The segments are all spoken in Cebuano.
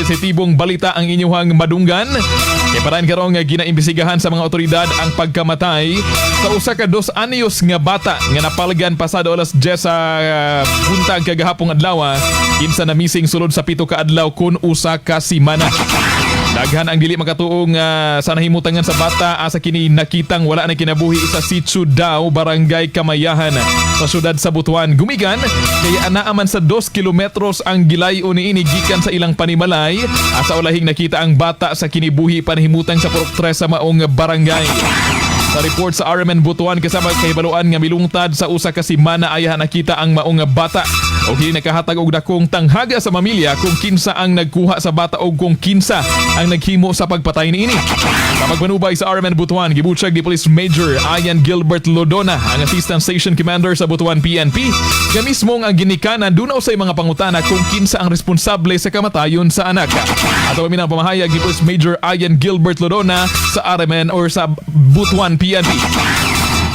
Sensitibong balita ang inyuhang madunggan. Kay paraan karong nga ginaimbestigahan sa mga otoridad ang pagkamatay sa usa ka 2 anyos nga bata nga napalgan pasado alas 10 sa buntag kagahapong adlaw, kinsa na missing sulod sa 7 ka adlaw kun usa ka semana. Daghan ang dili makatuo nga sa nahimutangan sa bata asa kini nakitang wala na kinabuhi sa Sitio Daw, Barangay Kamayahan sa syudad sa Butuan. Gumikan kay anaa man sa 2 kilometros ang gilayo niini gikan sa ilang panimalay, asa ulahing nakita ang bata sa kinibuhi panahimutang sa Purok 3 sa maong barangay. Sa report sa RMN Butuan, kasama kahibaluan nga milungtad sa usa ka semana ayaha nakita ang maong bata. O kini nakahatag og dakong tanghaga sa pamilya kung kinsa ang nagkuha sa bata o kung kinsa ang naghimo sa pagpatay niini. Sa pagpanubay sa RMN Butuan, gibutyag ni Police Major Ian Gilbert Lodona, ang Assistant Station Commander sa Butuan PNP, nga mismo ang ginikanan duna usay mga pangutana kung kinsa ang responsable sa kamatayon sa anak. Ato kami ang pamahayag ni Police Major Ian Gilbert Lodona sa RMN or sa Butuan PNP.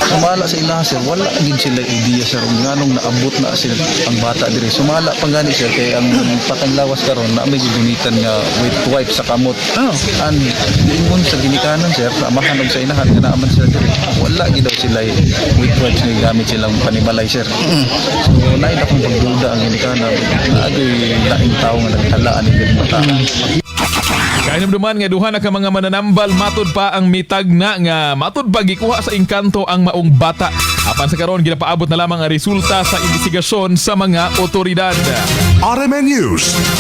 Sumala sa ilaha, sir, wala gid sila idea, sir, kung nganong naabot na sila ang bata diri. Sumala pang gani, sir, kay ang patang lawas karon na may gigunitan nga wet wipe sa kamot. And giingon sa ginikanan, sir, sa amahan og sa inahan nga naaman sila diri. Wala gid daw sila wet wipes nga gigamit silang panimalay, sir. So naay akong pagduda ang ginikanan. Naagoy laing tao nga nagtalaan ni diri bata. Kahinumduman nga duha na ka mga mananambal matud pa ang mitag na nga matud pa gikuha sa engkanto ang maong bata. Apan sa karon, ginapaabot na lamang ang resulta sa investigasyon sa mga otoridad. RMN News.